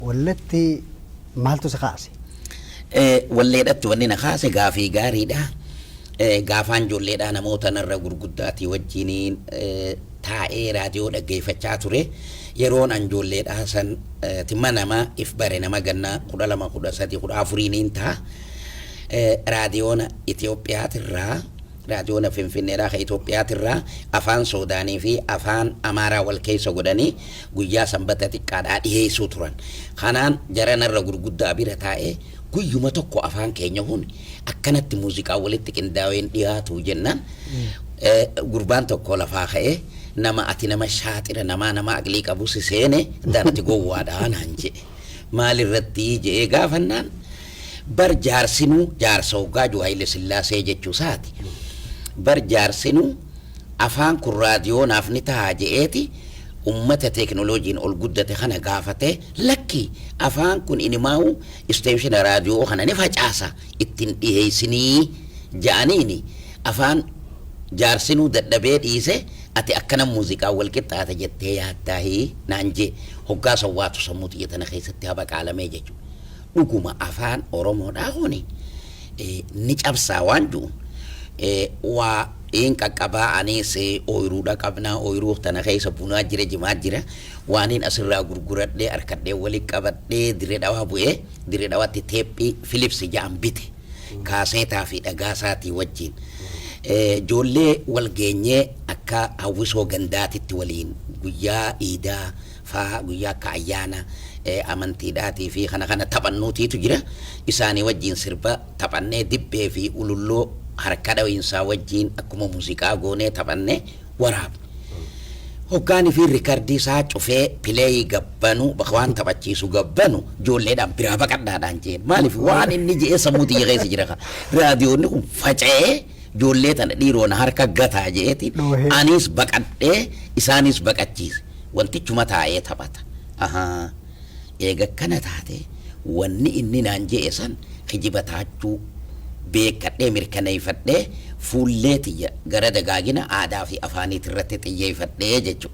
Walletti maaltu si kaase? Walleedhatti wanni na kaase gaafii gaariidha. Gaafaan ijoolleedhaa namoota narra gurguddaatii wajjiniin taa'ee raadiyoo dhaggeeffachaa ture. Yeroon an ijoolleedhaa san timma nama if bare nama ganna 12, 13, 14niin ta'a. Raadiyoona Itoophiyaatirraa Raadiyoona Finfinneedhaa ka Itoophiyaatirraa afaan Soodaanii fi afaan Amaaraa wal keessa godhanii guyyaa Sanbata xiqqaadhaa dhiheessuu turan. Kanaan jara narra gurguddaa bira taa'ee guyyuma tokko afaan keenya kun akkanatti muuziqaan walitti qindaawee hin dhiyaatuu jennaan gurbaan tokko lafaa ka'ee nama ati nama shaaxira namaa nama aqlii qabu si seene daan ati gowwaadhaa naan je'e. Maalirratti je'ee gaafannaan bar jaarsinuu jaarsa hoggaa jiru Haile Sillaasee jechuu isaati. Bar jaarsinuu afaan kun raadiyoonaaf ni taha je'eeti ummata teeknoloojiin ol guddate kana gaafatee lakki afaan kun inimaawu isteeshina raadiyoo kana ni facaasa itti hin dhiheessinii ja'aniini afaan jaarsinuu dadhabee dhiise ati akkana muuziqaan wal qixxaata jettee yaaddaahii naan jee hoggaa san waatu sammuu tiyya tana keessatti habaqaalamee jechuudha. Dhuguma afaan Oromoodhaa kuni ni cabsaa waan ju'uun waa in qaqqabaa aniis ooyruudha qabnaa ooyruu tana keessa bunaa jira jimaa jira waaniin asirraa gurguradhee arkadhee wali qabadhee Dirree Dhawaa bu'ee Dirree Dhawaatti teephii Philips ja'an bite kaaseetaa fi dhagaa isaatii wajjiin ijoollee wal geenyee akka hawwisoo gandaatitti waliin guyyaa iidaa faa guyyaa akka ayyaana amantiidhaatii fi kana kana taphannuutiitu jira. Isaanii wajjiin sirba taphannee dibbee fi ululloo harka dhawiinsaa wajjiin akkuma muuziqaa goonee taphannee waraabne. Hoggaanii fi rikardii isaa cufee pileeyii gabbanu bakka waan taphachiisu gabbanu ijoolleedhaan biraa baqadhaadhaan jeen. Maaliif waan inni je'ee sammuu tiyya keessa jira. Raadiyoonni kun faca'ee ijoollee tana dhiiroon harka gataa je'eetiin Dhoohee. anis baqadhee isaanis baqachiise. Wantichuma taa'ee taphata. Ahaa. Eega akkana taate wanni inni naan je'e san kijiba taachuu beekkadhee mirkaneeyfadhee fuullee tiyya gara dagaagina aadaa fi afaaniitirratti xiyyeeyfadhe jechu'u.